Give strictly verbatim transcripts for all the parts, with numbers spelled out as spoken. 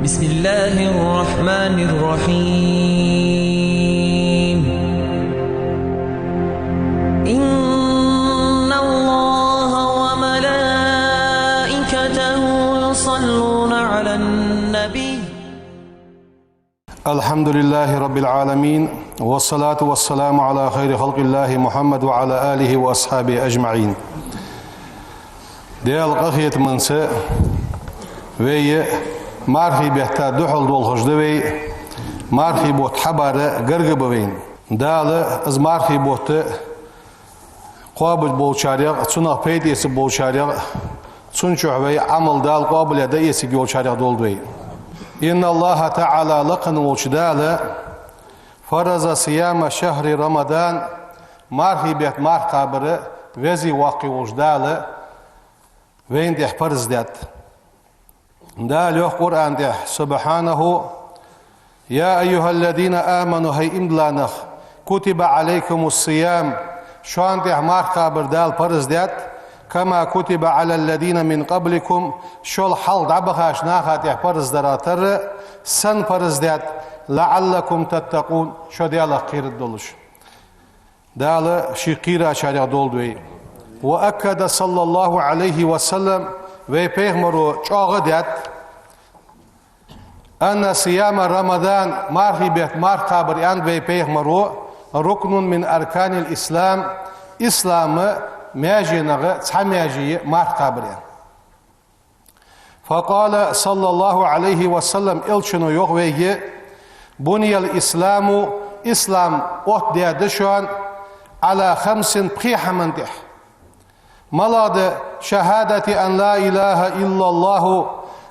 بسم الله الرحمن الرحيم. إن الله وملائكته يصلون على النبي. الحمد لله رب العالمين، والصلاة والسلام على خير خلق الله محمد وعلى آله وأصحابه أجمعين. Даьла къахетамца вай мархий бетта духьал долхаш да вай, мархий бутт хьабар гарга ба вайна. Дала из мархий бутт кхоабаш болчарех, цунах пайда эцаш болчарех, цун чу вай Ӏамал Дала къоабал де эцаш йолчарех долда вай. إن الله تعالى, лакха волча Дала, فرض صيام شهر رمضان, мархий бетта марха кхабар Веза Воккха волча Дала вайна тӀа парз даьд. Дала йоах Къуръан тӀа, سبحانه: يا أيها الذين آمنوا, хӀай иман дилла нах, كتب عليكم الصيام, шоана тӀа марха кхабар Дала парз даьд, كما كتب على الذين من قبلكم, шул хьалха дӀабахача наха тӀа парз дара тара санна парз даьд, لعلكم تتقون, шо Даьлах кхераш долаш. Дала шийх кхерачарех долда вай. وأكد صلى الله عليه وسلم, вай пайхамара чӀоагӀа даьд, أن صيام رمضان, мархий бетта марха кхабар, аьннад вай пайхамара, ركن من أركان الإسلام, ислама маьженах цхьа маьже я марха кхабар, аьнна. فقال صلى الله عليه وسلم, Элчано йоах вайга: بني الإسلام, ислам оттадаьд шоана, على خمس, пхе хӀаман тӀа. МалагӀа да? شهادة أن لا إله إلا الله,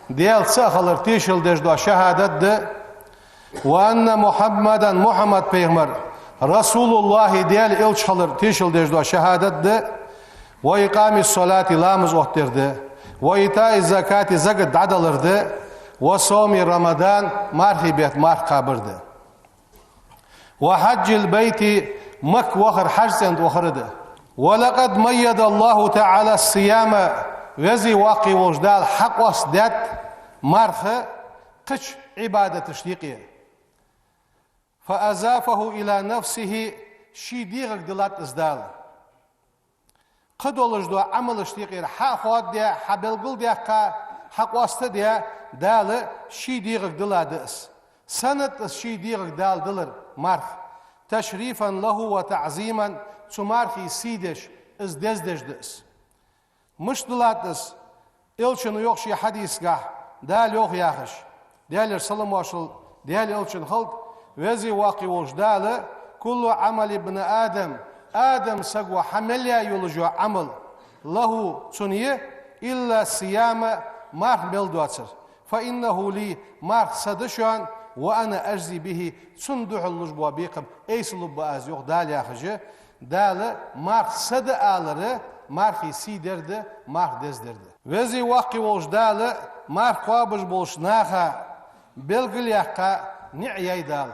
Даьла цаӀ хилар тешал деш дола шахӀадат да, وأن محمدا, Мухьаммад пайхамар, رسول الله, Даьла элча хилар тешал деш дола шахӀадат да, وإقام الصلاة, ламаз оттадар да, وإيتاء الزكاة, закат дӀадалар да, وصوم رمضان, мархий бетта марха кхабар да, وحج البيت, Макка вахар, хьажцӀа тӀа вахар да. ولقد ميز الله تعالى الصيام, Веза Воккха волча Дала хьакъоастадаьд марха кхыча Ӏибадаташта юкъе. فأضافه إلى نفسه, ший дегӀага диллад из Дала. Кхыдолаш дола Ӏамалашта юкъера хьа а хоададаь, хьа белгалдаьккха, хьакъоастадаь, Дала ший дегӀага диллад из. Сенна да из ший дегӀага Дала диллар марха? تشريفا له وتعظيما, цу мархий сий деш, из дездеш да из. Мишта диллад из? Элчано йоах ший хьадисагахь, Дала йоах яхаш, Даьлера салам-моаршал Даьла элчанна хилда, Веза Воккха волча Дала: كل عمل ابن آدم, Адама саго хьа мел яь йолаш йола Ӏамал, له, цун я, إلا الصيام, марха мел доацар. فإنه لي, марха са да шоана, وأنا أجزي به, цунна духьал луш бола бекхам айсалургба аз, йоах Дала яхаш. Дала марха са да алар мархий сий дар да, марха дездар да. Веза Воккха волча Дала марха кхоабаш болча наха белгалъяьккха ниӀ яьй Дала.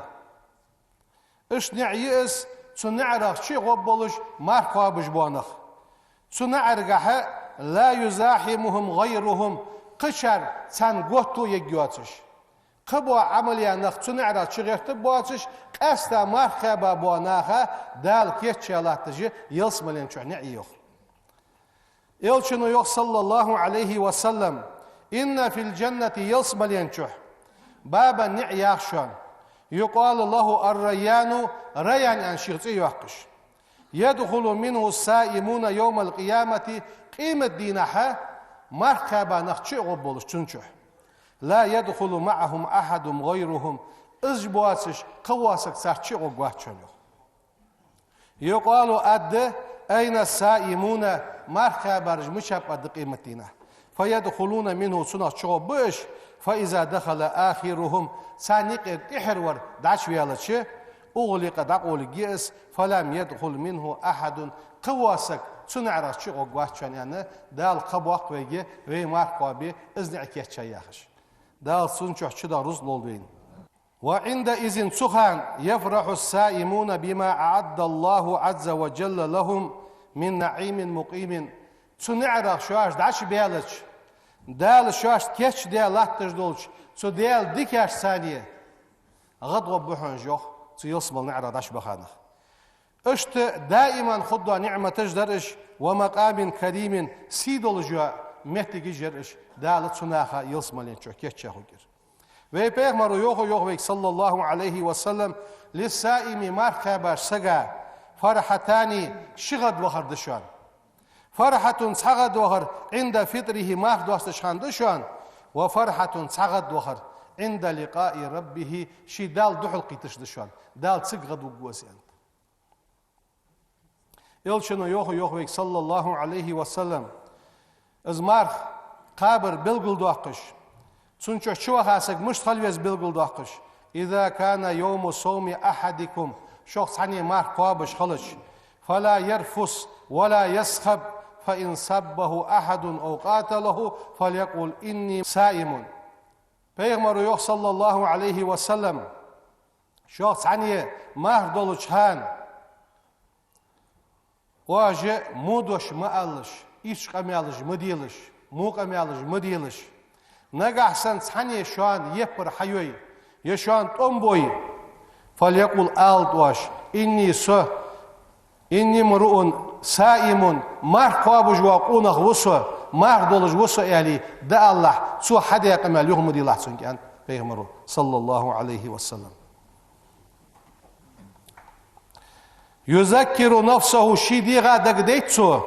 Иштта ниӀ я из, цу наӀарах чугӀоргболаш марха кхоабаш бола нах. Цу наӀаргахьа لا يزاحمهم غيرهم, кхычар царна готто ергйоацаш. Кхы бола Ӏамал яь нах цу наӀарах чугӀертаргбоацаш, къаьстта марха кхаьба бола наха Дала кийчъяь латташ я ялсмален чухь ниӀ, йоах. Элчано йоах, صلى الله عليه وسلم: إن في الجنة, ялсмален чухь, بابا, ниӀ я шоана, يقال له الريان, Раян аьнна шийх цӀи йоаккхаш. يدخل منه الصائمون يوم القيامة, къематдийнахьа марха кхаьба нах чугӀоргболаш цун чухь. لا يدخل معهم أحد غيرهم, уж боацаш кхы вола саг царца чугӀоргвац шоана, йоах. يقال, аргда: أين الصائمون, марха кхаьбараш мичаб, аргда, къематдийнахьа? فيدخلون منه, цунах чугӀоргба уж. فإذا دخل آخرهم, царна юкъера тӀехьарвар дӀачуваьлча, أغلق, дӀакъовларгья из, فلم يدخل منه أحد, кхы вола саг цу наӀарах чугӀоргвац шоана, аьнна, Дала кхаъ боаккх вайга, вай марха кхоабе, из ниӀ кийчъяь яхаш. Дала цун чухь чудаха рузкъа лолда вайна. وعندئذ, цу хана, يفرح الصائمون بما أعد الله عز وجل لهم من نعيم مقيم. Цу наӀарах шоаш дӀачубаьлча, Дала шоашта кийчдаь латташ долча цу Даьла дикашца гӀадгӀоргба хьона уж, йоах, цу ялсмала наӀарах дӀачубаха нах. Иштта даиман хургдола ниӀматаш дар уж, ومقام كريم, сий долаш йола моттигаш яр уж, Дала цу наха ялсмален чу кийчъяь хургьяр. Вай пайхамаро йоах, йоах вайга, صلى الله عليه وسلم: للصائم, марха кхаьбача сага, فرحتان, ши гӀадвахар да шоана. فرحة, цхьа гӀадвахар, عند فطره, марха досташ хана да шоана, وفرحة, цхьа гӀадвахар, عند لقاء ربه, ший Далла духьалкхеташ да шоана, Дала цига гӀадвугаргва из, аьннад. Элчано йоах, йоах вайга, صلى الله عليه وسلم, из марха кхабар белгалдоаккхаш, цун чу чуваха саг мишта хила веза белгалдоаккхаш: إذا كان يوم صوم أحدكم, шух цхьанне марха кхоабаш хилча, فلا يرفث ولا يصخب، فإن سبه أحد أو قاتله فليقل إني صائم. Пайхамаро йоах, صلى الله عليه وسلم, шух цхьанне марха долча хана оаш во дош ма алалаш, ийрча къамаьлаш ма делаш, во къамаьлаш ма делаш. Нагахьа санна цхьанне шоана яппар хьайой, е шоана тӀом бой, فليقل, алалда оаш: إني, со, إني امرؤ صائم, марха кхоабаш вола къонах ва со, марха долаш ва со, аьле, дӀаалалахь, цо хьадаь къамаьл юха ма делахь цунга, аьннад пайхамаро, صلى الله عليه وسلم. يذكر نفسه, ший дегӀа дагадайт цо,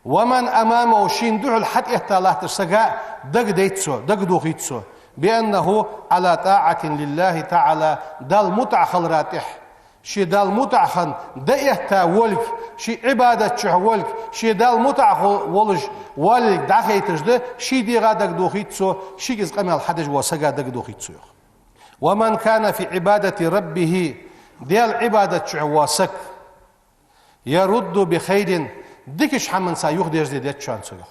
ومن أمامه, шийна духьал хьатӀаэтта латтача сага дагадайт цо, дагадохийт цо, بأنه على طاعة لله تعالى, Далла мутӀахьа хилара тӀехьа. Ше Далла мутӀахьа хинна дӀаэтта волга, ше Ӏибадат чу волга, ше Далла мутӀахьа хо-, волаш волга дӀахайташ да, ший дегӀа дагадохийт цо, шийга из къамаьл хьадеш вола сага дагадохийт цо, йоах. ومن كان في عبادة ربه, Даьла Ӏибадат чу вола саг, يرد بخير, дикача хӀаманца юхадерзаде деза шоана цо, йоах.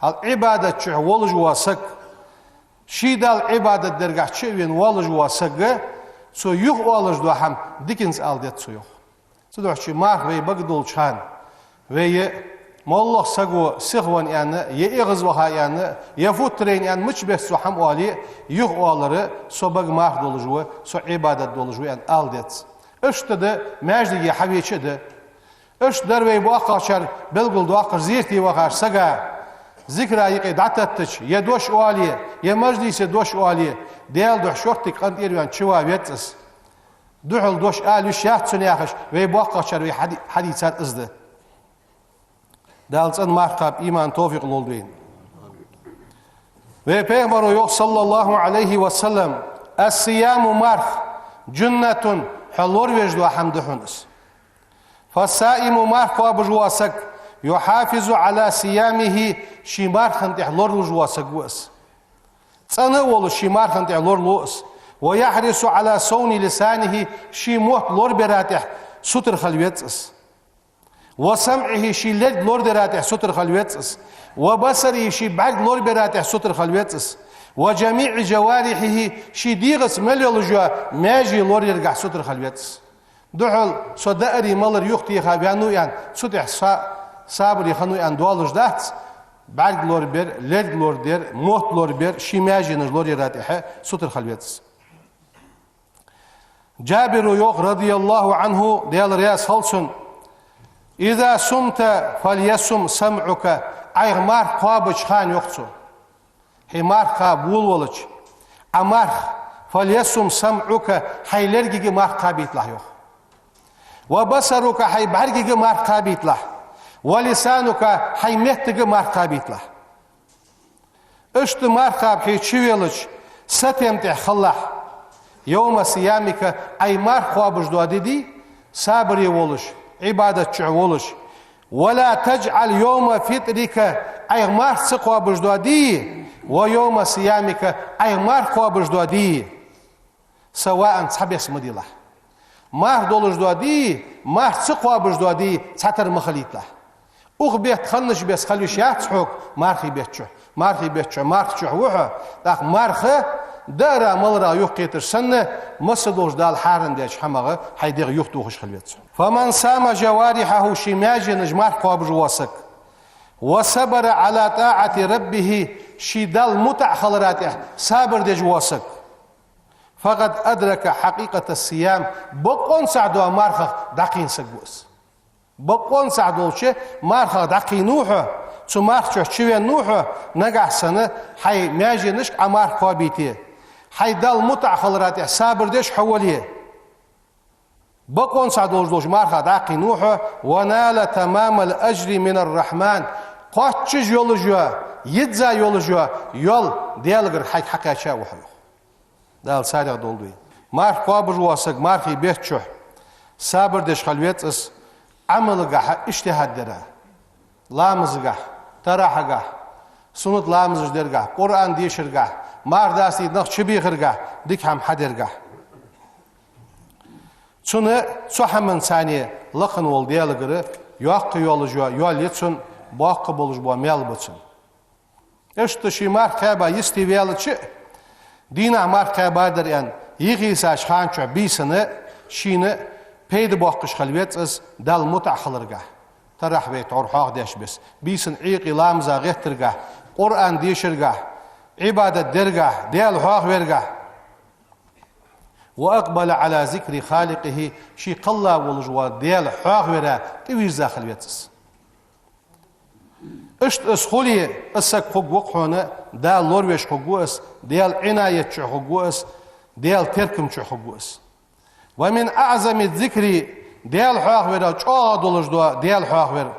Хьал Ӏибадат чу волаш вола саг, ший Далла Ӏибадат дергахьа чу а вена волаш вола саг, цо юха оалаш дола хӀама диканца ала деза цо, йоах. Цудухьа ший марха вай бага долча хана, вай е моллагӀа саго сихвенна аьнна, е эгӀазваха аьнна, е футтарайна аьнна, мичча бесса цо хӀама оале, юха оалар: со бага марха долаш ва, со Ӏибадат долаш ва, аьнна ала деза. Иштта да маьждиге хьавеча а да. Иштта дар вай боккхагӀчар белгалдоаккхаш, зерате вахача сага, зикара юкъе дӀатеттача, е дош оале, е мажлисе дош оале, Даьла духьа шорттига къинтӀера ваьнна чувала веза из. Духьал дош ала йиш яц цунна яхаш, вай боккхагӀчар вай хьади-, хьадийцар из да. Дала цӀена марха кхаба иман, товфикъ лолда вайна. Вай пайхамаро йоах, صلى الله عليه وسلم: الصيام, марха, جنة, хьо лоравеш дола хӀама да хьона из. فالصائم, марха кхоабаш вола саг, يحافظ على صيامه, ший мархана тӀехьа лоралуш вола саг ва из. ЦӀена а волаш, ший мархана тӀехьа лоралу из. ويحرص على صون لسانه, ший мотт лорабара тӀехьа сутара хила веза из. وسمعه, ший лерг лорадара тӀехьа сутара хила веза из. وبصره, ший бӀарг лорабара тӀехьа сутара хила веза из. وجميع جوارحه, ший дегӀаца мел йолаш йола маьже лораяргахьа сутара хила веза из. Духьал со даарий, маларий юхатеха ваьннав аьнна, цу тӀехьа са-, сабаре хиннав аьнна доалаш дац, бӀарг лорабар, лерг лорадар, мотт лорабар, ший маьженаш лораяра тӀехьа сутара хила веза из. Джабира йоах, رضي الله عنه, Даьла раьза хилва цунна: إذا صمت فليصم سمعك, Ӏайха марха кхоабача хана, йоах цо, хьо марха кхаба волавелча, Ӏа марха, فليصم سمعك, хьай лергага марха кхабийталахь, йоах. وبصرك, хьай бӀаргага марха кхабийталахь. ولسانك, хьай меттага марха кхабийталахь. Иштта марха кхаба хьо чувелча, сатем тӀехьа хилалахь. يوم صيامك, Ӏай марха кхоабаш дола ди дий, сабаре волаш, Ӏибадат чу волаш. ولا تجعل يوم فطرك, Ӏайха марха ца кхоабаш дола ди, ويوم صيامك, Ӏайха марха кхоабаш дола ди, سواء, цхьа бесса ма делахь. Марха долаш дола ди, марха ца кхоабаш дола ди цхьатара ма хилийталахь. Укх бетта хиннача бесса хила йиш яц хьога мархий бетта чу. Мархий бетта чу, марха чу ва хьо, тӀаккха марха даарах, маларах юхакхеташ санна, масса долча Дала хьарам даьча хӀамах хьай дегӀ юхатохаш хила веза хьо. فمن صام جوارحه, ший маьженаш марха кхоабаш вола саг, وصبر على طاعة ربه, ший Далла мутӀахьа хилара тӀехьа сабар деш вола саг, فقد أدرك حقيقة الصيام, бокъонцахь дола мархах дӀакхийна саг ва из. Бокъонцахь долча мархах дӀакхийна ва хьо, цу марха чу чувенна ва хьо, нагахь санна хьай маьженашка Ӏа марха кхоабийте, хьай Далла мутӀахьа хилара тӀехьа сабар деш хьо вале. Бокъонцахь долаш долча мархах дӀакхийна ва хьо, ونال تمام الأجر من الرحمن, кхоачаш йолаш йола, йизза йолаш йола йоал Даьлагара хьайга хьакхаьча а ва хьо, йоах. Дала царех долда вай. Марха кхоабаш вола саг мархий бетта чухь сабар деш хила веза из Ӏамалгахьа, иджтихӀад дара. Ламазагахьа, таравихьагахьа, суннат ламазаш даргахьа, Къуръан дешаргахьа, марха дастийта нах чубехаргахьа, дика хӀама хьадаргахьа. Цунна цу хӀаманца лакха вола Даьлагара йоккха йолаш йола йоал я цун, боккха болаш бола маьл ба цун. Иштта ший марха кхаьба йисте ваьлча а, дийнахьа марха кхаьбадар аьнна, йисача хана чухь бийсанна шийна пайда боаккхаш хила веза из Далла мутӀахьа хиларгахьа. Таравихь вай тхьовра хьоахадеш бесса, бийсанна Ӏуйкъе ламаза гӀеттаргахьа, Къуръан дешаргахьа, Ӏибадат даргахьа, Даьла хьоахавергахьа. وأقبل على ذكر خالقه, ший кхелла волаш вола Даьла хьоахавара тӀавийрза хила веза из. Иштта из хуле, из саг хургва-кх хьона, Дала лоравеш хургва из, Даьла Ӏинаят чу хургва из, Даьла теркам чу хургва из. ومن أعظم الذكر, Даьла хьоахаварал чӀоагӀа долаш дола Даьла хьоахавар,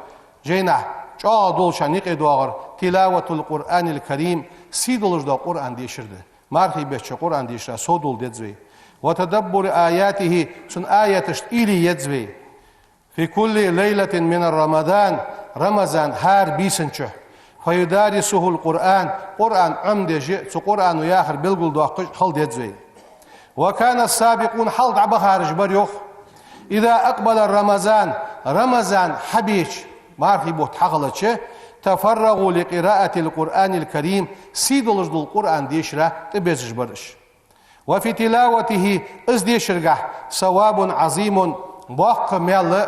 жайнахьа чӀоагӀа долчарна юкъе доагӀар, تلاوة القرآن الكريم, сий долаш дола Къуръан дешар да. Мархий бетта чухь Къуръан дешара сов дола деза вай. وتدبر آياته, цун аяташта уйла е еза вай. في كل ليلة من رمضان, Рамазана хӀара бийсан чухь. فيدارسه القرآن, Къуръан Ӏомадеш а, цу Къуръано яхар белгалдоаккхаш а хила деза вай. وكان السابقون, хьалха дӀабахараш бар, йоах, إذا أقبل رمضان, Рамазан хьабеча, мархий бутт хьахилча, تفرغوا لقراءة القرآن الكريم, сий долаш дола Къуръан дешара тӀабезаш бар уж. وفي تلاوته, из дешаргахьа, ثواب عظيم, боккха маьл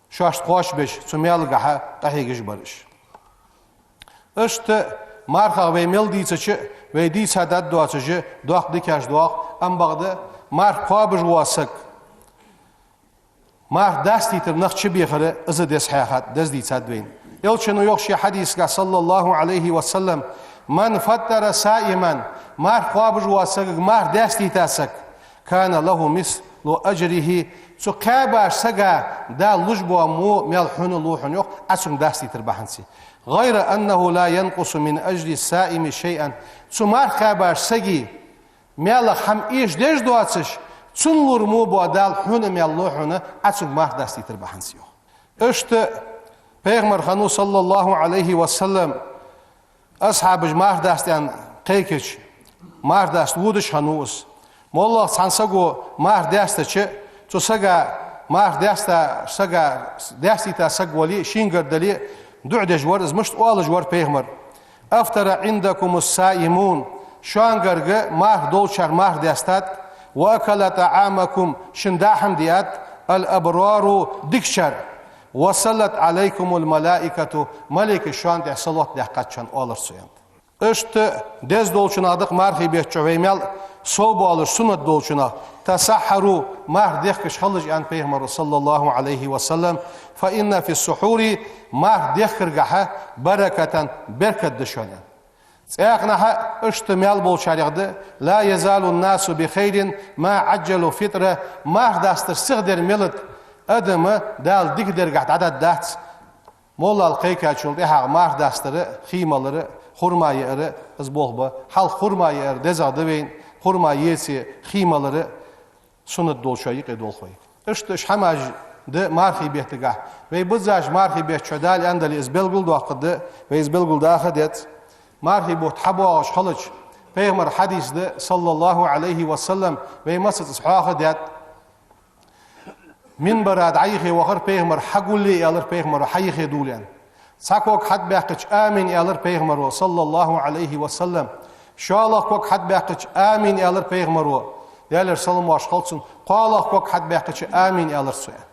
шоашта кхоачабеш, цу маьлагахьа къахьегаш бар уж. Иштта мархах вай мел дийцача а, вай дийца дад доацаш а, доккха дикаш доагӀа, амма бакъда марха кхоабаш вола саг марха дастийтар нах чубехар, из деза хьехад, деза дийцад вайна. Элчано йоах ший хьадисагахь, صلى الله عليه وسلم: من فطر صائما, марха кхоабаш вола сагага марха дастийта саг, كان له مثل أجره, цу кхаьбача сага Дала луш бола во маьл хьона лу хьона, йоах, Ӏа цунга дастийтар бахьанца. غير أنه لا ينقص من أجر الصائم شيئا, цу марха кхаьбача сага маьлах хӀама эшадеш доацаш, цунна лур во бола Дала хьона маьл лу хьона, Ӏа цунга марха дастийтар бахьанца, йоах. Иштта пайхамар хиннав, صلى الله عليه وسلم, асхьабаш марха даста аьнна кхайкача, марха даста водаш хиннав из. МоллагӀа цхьан саго марха даьстача, цу сага, марха даьста сага, даьстийта саг вале а, шийгара дале а, дуӀа деш вар из, мишта оалаш вар пайхамар: أفطر عندكم الصائمون, шоана гарга марха долчар марха даьстад, وأكل طعامكم, шун даа хӀама диад, الأبرار, дикачар, وصلت عليكم الملائكة, малейкаш шоана тӀа салот даьккхад шоана, оалар цо, аьннад. Иштта деза долчунах да-кх мархий бетта чухь вай маьл сов боалаш, суннат долчунах: تسحروا, марха дехкаш хилалаш, аьннад пайхамаро, صلى الله عليه وسلم, فإن في السحور, марха дехкаргахьа, بركة, беркат да шоана. Цхьаннахьа иштта маьл болчарех да: لا يزال الناس بخير ما عجلوا الفطر, марха дастар сиха дар мел да, адам Дала дика даргахьа дӀадоаладац. МоллагӀа кхайкачул тӀехьагӀа марха дастар хий малар, хурма яар, из болх ба. Хьалха хурма яар дезагӀа да вайна, хурма еце, хий малар суннат долчоа юкъе долх вай. Иштта уж хӀамаш да мархий беттагахь. Вай биззача мархий бетта чухь Дала аьннадале из белгалдоаккхаргда, вай из белгалдаха деза. Мархий бутт хьабоагӀаш хилча, пайхамара хьадис да, صلى الله عليه وسلم, вай массаза из хьоахадаьд. Минбара дӀа-юхе вахар пайхамар, хьагулле, аьлар пайхамаро, хьа-юхе дуле, аьнна. Цхьа ког хьатӀабаьккхача, амин, аьлар пайхамаро, صلى الله عليه وسلم. ШоллагӀа ког хьатӀабаьккхача, амин, аьлар пайхамаро, Даьлера салам-моаршал хилда цунна. КхоалагӀа ког хьатӀабаьккхача, амин, аьлар цо, аьнна.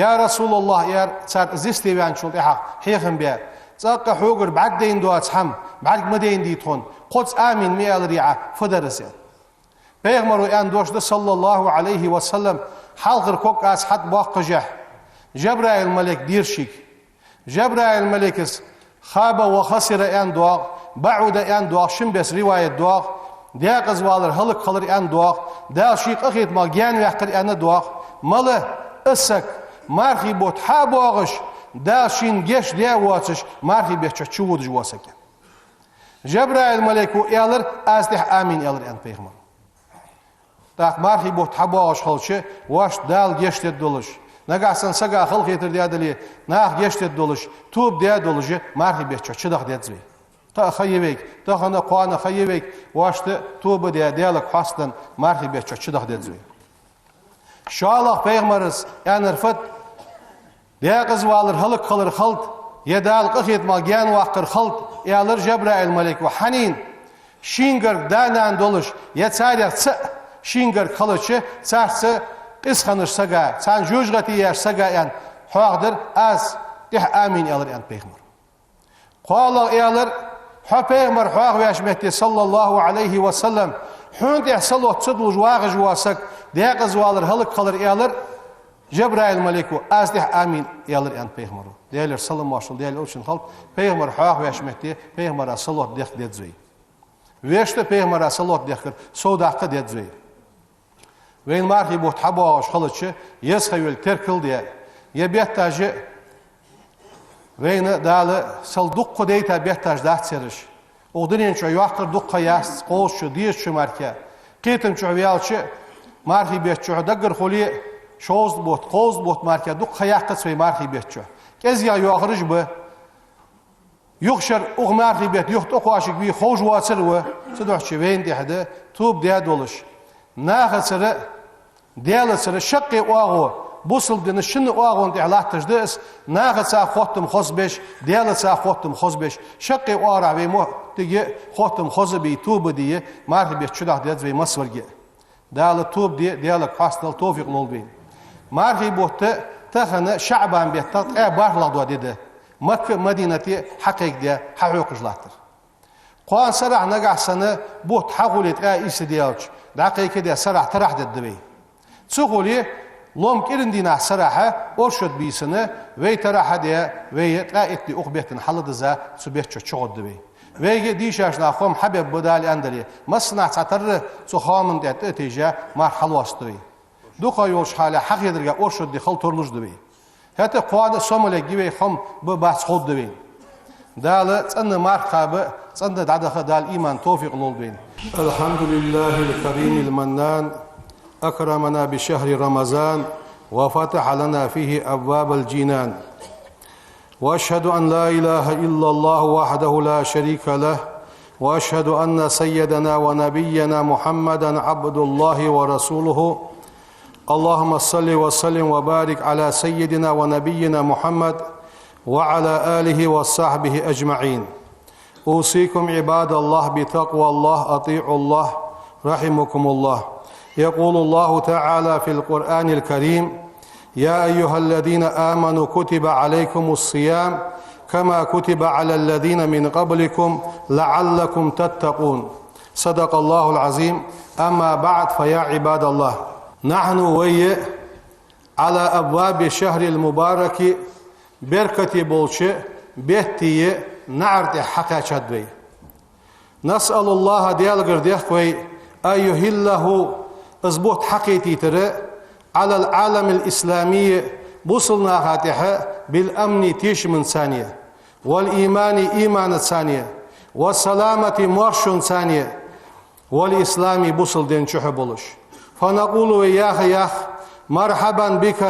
«Я РасулаллахӀ», — аьлар цар, из йисте ваьнначул тӀехьагӀа хьехам бе, — «цӀаккха хьогара бӀаргадайна доаца хӀама бӀарга ма дайнадий тхона, кхозза амин ма аьларе Ӏа, фу дар из?» — аьнна. Пайхамара аьнна дош да, саллаллахӀу Ӏалайхи ва саллам, хьалхара ког аз хьатӀабоаккхашехь, Жабраил малайк дийра шийга. Жабраил малайкас «хаба ва хасира» аьнна доагӀа, «баӀуда» аьнна доагӀа, шин беса риваят доагӀа, декъаза валар, хӀалакхилар аьнна доагӀа, Дала ший къахетамах гаьнаваьккхар аьнна доагӀа. Мала из саг, мархий бутт хьа а боагӀаш, Дала шийна гешт даь а воацаш, мархий бетта чу чуводаш вола саг, аьнна. Жабраил малайко аьлар, аз тӀехьа амин аьлар, аьнна, пайхамара. ТӀаккха мархий бутт хьа боагӀаш хилча, вешта Дала гешт дергдолаш, нагахьа санна сага халахетар даь дале, наха гешт дергдолаш, тоба даь долаш, мархий бетта чу чудаха деза вай. Кхы а ха я вайга, тахан а, кхоана а ха я вайга, вешта тоба даь, Даьлага хьастаденна, мархий бетта чу чудаха деза вай. ШоллагӀа, пайхамара аьннар фуд: «Декъаза валар, хӀалакхилар хилда, е Дала къахетамах гаьнаваккхар хилда», — аьлар Жабраил малайко. «ХӀана? Шийгара да-нана долаш, е царех цаӀ шийгара хилча, царца къиза хиннача сага, царна жожагӀате яьча сага», — аьнна, хьоахадаьр, аз тӀехьа амин аьлар, аьнна, пайхамара. КхоалагӀа аьлар: «Хьо, пайхамар, хьоахаваьча метте, саллаллахӀу Ӏалайхи ва саллам, хьона тӀехьа салот ца дуллаш вагӀаш вола саг, декъаза валар, хӀалакхилар», — аьлар Жабраил малайко. «Аз тӀехьа амин аьлар», — аьнна, пайхамара. Даьлера салам-моаршал Даьла элчанна хилда, пайхамар хьоахаваьча метте пайхамара салот дехка деза вай. Вешта пайхамара салот дехкар совдаккха деза вай. Вайна мархий бутт хьа боагӀаш хилча, еза ха йолга теркал де, е бетташ а, вайна Дала сел дукха дайта бетташ дац ераш. Укх дунен чу йоккхар дукха ха яц, кхозза чу, деза чу мара. Кхетам чу ваьлча, мархий бетта чу даггара хуле, шовзткъа бутт, кхузткъа бутт мара дукха ха яккхац вай мархий бетта чу. КӀезига йоахараш ба. Юха шера укх мархий бетта юха тӀакхоачаргвий ховш воацар ва. Цудухьа вайна тӀехьа да тоба даь долаш, нахацара, Даьлацара шаккхе оагӀув, бусалба дина шин оагӀон тӀехьа латташ да из, нахаца хоттам хозабеш, Даьлаца хоттам хозабеш, шаккхе оагӀорахьа вай моттиг хоттам хоза бе, тоба де, мархий бетта чудаха деза вай массаварга. Дала тоба де, Даьлага хьастадала товфикъ лолда вайна. Мархий бутт тахан ШаӀбан бетта ткъаь бархӀлагӀа дола ди да. Макка а, Мадинат а хьакхайкадаь, хьахьокхаш латтар. Кхоана сарахьа, нагахьа санна бутт хьахуле, ткъаь ийс ди аьлча, дӀакхайкадаь, сарахьа тарахь дергда вай. Ца хуле, лома кӀиранди дийнахьа сарахьа, оршот бийсанна, вай тарахь а даь, вай ткъаь итт ди укх бетта хьалдизза цу бетта чу чугӀоргда вай. Вайга дийшача наха хоам хьабергба, Дала аьнна дале, массанахьа цхьатарра цу хоаман тӀа тӀа а тийжа, марха хьалоастаргда вай. Дукха йолча хьале хьахетарга оршот ди хила тарлуш да вай. ХӀаьта кхоана а сомале гивей хам ба бац ховргда вайна. Дала цӀена марха кхаба, цӀена дӀадаха Дала иман, товфикъ лолда вайна. الحمد لله الكريم المنان، أكرمنا بشهر رمضان، وفتح لنا فيه أبواب الجنان. وأشهد أن لا إله إلا الله وحده لا شريك له، وأشهد أن سيدنا ونبينا محمدا عبد الله ورسوله. اللهم صل وسلم وبارك على سيدنا ونبينا محمد وعلى آله وصحبه أجمعين. أوصيكم عباد الله بتقوى الله، أطيعوا الله، رحمكم الله. يقول الله تعالى في القرآن الكريم: يا أيها الذين آمنوا كتب عليكم الصيام كما كتب على الذين من قبلكم لعلكم تتقون. صدق الله العظيم. أما بعد، فيا عباد الله، نحن وي على أبواب الشهر المبارك، беркате болча бетта наӀар тӀа хьакхаьчад вай. نسأل الله، Даьлагара дехк вай, أن يهله، из бутт хьакхетийтар, على العالم الإسلامي، бусалба наха тӀа بالأمن، тешамца, والإيمان، иманца, والسلامة، моаршонца, والإسلام، бусалба дина чухьа болаш. فنقول، вай яха ях: مرحبا بك،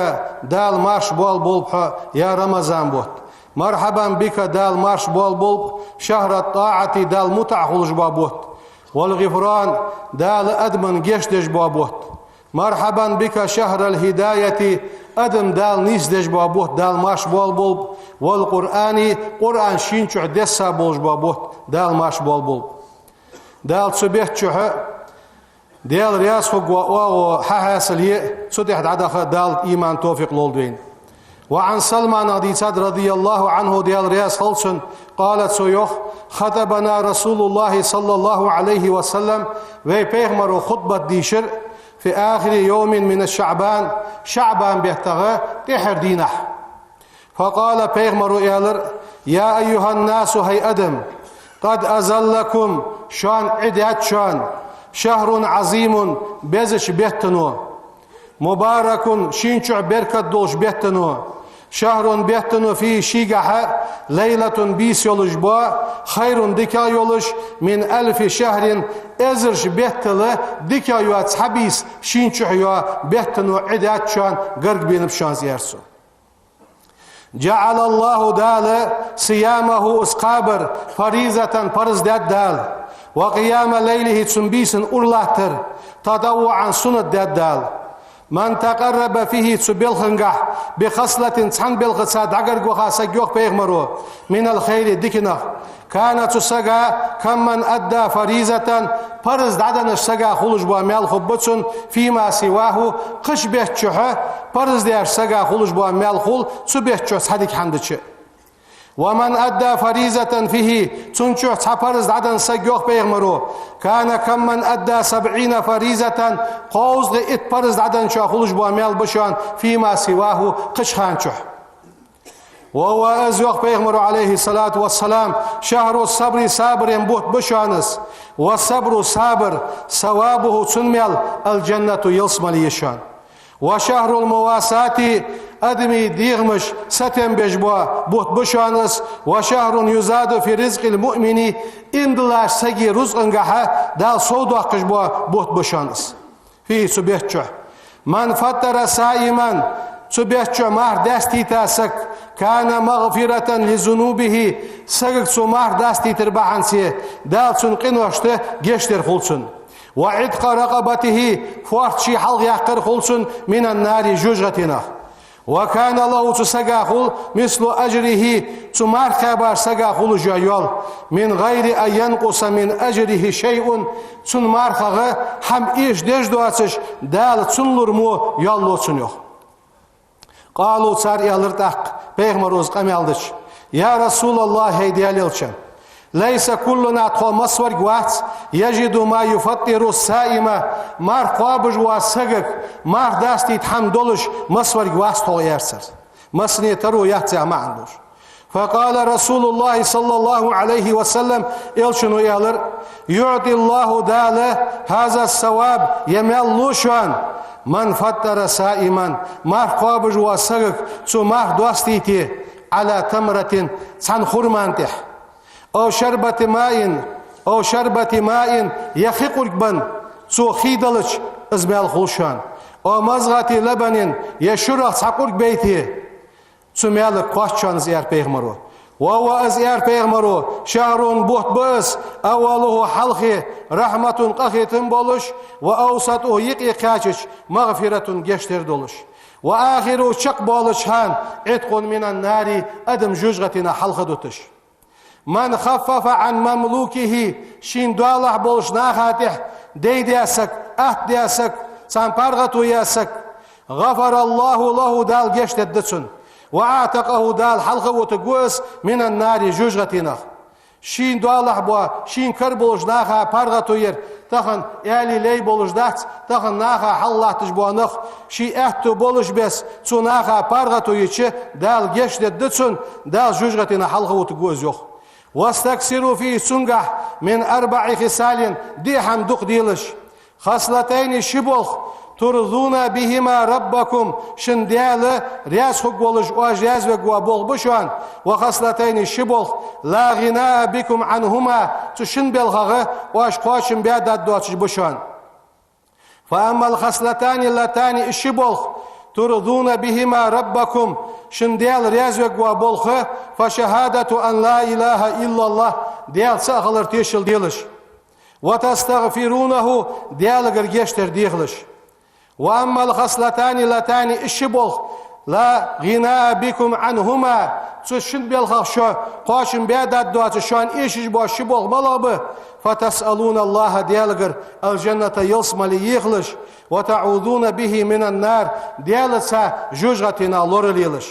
Дала марша боалаболба хьо, я Рамазан бутт. مرحبا بك، Дала марша боалаболба, شهر الطاعة، Далла мутӀахьа хулаш бола бутт. والغفران، Дала адамашта гешт деш бола бутт. مرحبا بك شهر الهداية، адам Дала нийсдеш бола бутт, Дала марша боалаболба. والقرآن، Къуръан шийна чухь десса болаш бола бутт, Дала марша боалаболба. Дала цу бетта чухь Даьла раьза хургвола оагӀув хьахьаьсал е, цу тӀа дӀадаха Дала иман, товфикъ лолда вайна. وعن سلمان дийцад رضي الله عنه Даьла раьза хилва цунна, قال цо йоах: خطبنا رسول الله صلى الله عليه وسلم вай пайхамаро хутбат дийшар في آخر يوم من شعبان шаӀбан беттагӀа тӀеххьара дийнахьа. فقال пайхамаро аьлар: يا أيها الناس хӀай адам, قد أظلكم шоана Ӏи даьд шоана شهر عظيم безача беттано, مبارك шийна чухь беркат долча беттано, شهر беттано فيه шийгахьа ليلة бийса йолаш бола خير дикагӀа йолаш من ألف شهر эзарча беттала дикагӀа йола цхьа бийса шийна чухь йола беттано Ӏи даьд шоана, гарга бенаб шоана из, аьлар цо. جعل الله Дала صيامه из кхабар فريضة парз даьд Дала, وقيام ليله цун бийсан ура латтар تطوعا суннат даьд Дала. من تقرب فيه цу белхангахьа بخصلة цхьан белхаца дӀагарга ваха саг, йоах пайхамаро, من الخير диканех, كان цу сага كمن أدى فريضة парз дӀаденнача сага хулаш бола маьл хургба цунна فيما سواه кхыча бетта чухь парз даьча сага хулаш бола маьл хул цу бетта чухь цхьа дика хӀама дича. ومن أدى فريضة فيه цун чухь цхьа парз дӀаденна саг, йоах пайхамаро, كان كمن أدى سبعين فريضة кховзткъеи итт парз дӀаденначоа хулаш бола маьл ба шоана فيما سواه кхыча хана чухь. وهو из, йоах пайхамаро عليه الصلاة والسلام, شهر الصبر сабаран бутт ба шоана из. والصبر сабар ثوابه цун маьл الجنة ялсмале я шоана. وشهر المواساة адамий дегӀамаш сатем беш бола бутт ба шоана из. وشهر يزاد في رزق المؤمن ийман долча сага рузкъангахьа Дала сов доаккхаш бола бутт ба шоана из. فيه цу бетта чухь. من فطر صائما цу бетта чухь марха даьстийта саг كان مغفرة لذنوبه сагага цо марха даьстийтар бахьанца Дала цун къиношта гешт дар хул цунна. وعتق رقبته фоарт ший хьалхаяккхар хул цунна من النار жожагӀатенах. وكان له цу сага хул مثل أجره цу марха кхаьбача сага хулаш йола йол من غير أن ينقص من أجره شيء цун мархах хӀама эшадеш доацаш Дала цунна лур мо йол лу цунна, йоах. قالوا цар аьлар тӀаккха пайхамаро из къамаьл дича: يا رسول الله хӀай Даьла элча, ليس كلنا тхо массаварг вац يجد ما يفطر الصائم марха кхоабаш вола сагага марха даьстийта хӀама долаш массаварг вац тхо, аьлар цар. Массане таро яц яха маӀан долаш. فقال رسول الله صلى الله عليه وسلم элчано аьлар: يعطي الله Дала هذا الثواب ер маьл лу шоана من فطر صائما марха кхоабаш вола сагага цо марха доастийте على تمرة цхьан хурман тӀа أو شربة ماء أو شربة ماء е хи къург бенна цо хий делча из маьл хул шоана أو مضغة لبن е шурах цхьа къург бейте цу маьлага кхоач шоана из, аьлар пайхамаро. وهو из, аьлар пайхамаро, شهر бутт ба из أوله хьалхе رحمة къахетам болаш وأوسطه юкъе кхаьчача مغفرة гешт дар долаш وآخره чакхбоалача хана عتق من النار адам жожагӀатенах хьалхадуташ. من خفف عن مملوكه шийна доалахьа болча наха тӀа дай даь саг, атта даь саг, царна паргӀато яь саг غفر الله له Дала гешт дергда цунна وأعتقه Дала хьалхавутаргва из من النار жожагӀатенах. Шийна доалахьа бола, шийна кара болча наха паргӀато яр тахан аьлий лай болаш дац, тахан наха хьалха латташ бола нах ший аьттув болаш бесса цу наха паргӀато йича Дала гешт дергда цунна, Дала жожагӀатенах хьалхавутаргва из, йоах. واستكثروا فيه цунгахь من أربع خصال диъ хӀама дукха делаш. خصلتين ши болх ترضون بهما ربكم шун Даьла раьза хургволаш оаш раьза вергва болх ба шоана وخصلتين ши болх لا غنى بكم عنهما цу шин белхах оаш кхоачам баь даргдоацаш ба шоана. فأما الخصلتان اللتان из ши болх ترضون بهما ربكم шун Даьла раьза вергва болх فشهادة أن لا إله إلا الله Даьла цаӀ хилар тешал делаш وتستغفرونه Даьлагара гешт дар дехалаш. وأما الخصلتان اللتان из ши болх لا غنى بكم عنهما цу шин белхах шо кхоачам баь даргдоацаш шоана эшаш бола ши болх малагӀа ба فتسألون الله Даьлагара الجنة ялсмале ехалаш وتعوذون به من النار Даьлаца жожагӀатенах лоралелаш.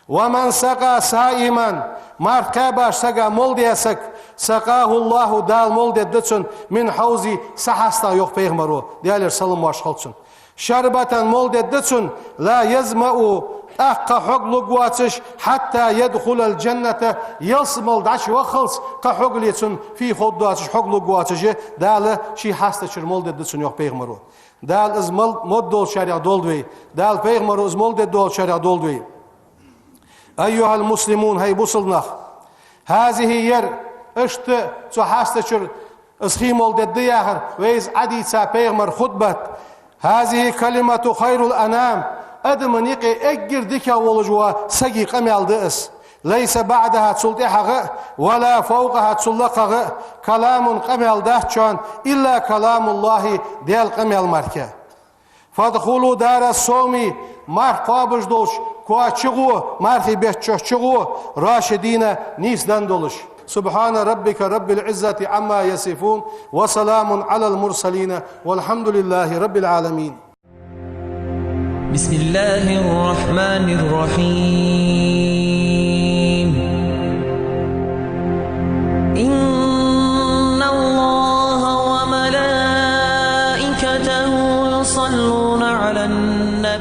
ومن سقى صائما, марха кхаьбача сага мала де саг, سقاه الله, Дала мала дергда цунна, من حوضي, са хьастах, йоах пайхамаро, Даьлера салам-моаршал хилда цунна. شربة, мала дергда цунна, لا يظمأ, тӀаккха кхы хьогалургвоацаш, حتى يدخل الجنة, ялсмала дӀачуваххалца кхы хьогале цунна фу ховргдоацаш, хьогалургвоацаш, Дала ший хьаста чура мала дергда цунна, йоах пайхамаро. Дала из мала, мала долчарех долда вай. Дала пайхамаро из мала дергдолчарех долда вай. أيها المسلمون, хӀай бусалба нах! هذه, ер, иштта цу хьаста чура из хий мала дергда яхар, вайна Ӏодийца пайхамара хутбат. هذه كلمة خير الأنام, адамашта юкъе эггара дикагӀа волаш вола сага къамаьл да из. ليس بعدها, цул тӀехьагӀа а, ولا فوقها, цул лакхагӀа а, كلام, къамаьл дац шоана, إلا كلام الله, Даьла къамаьл мара. فادخلوا دار الصوم, марха кхоабаш долча коа чу гӀо, мархий бетта чу гӀо, راشدين, нийса денна долаш. سبحان ربك رب العزة عما يصفون، وسلام على المرسلين، والحمد لله رب العالمين. بسم الله الرحمن الرحيم. إن الله وملائكته يصلون على النبي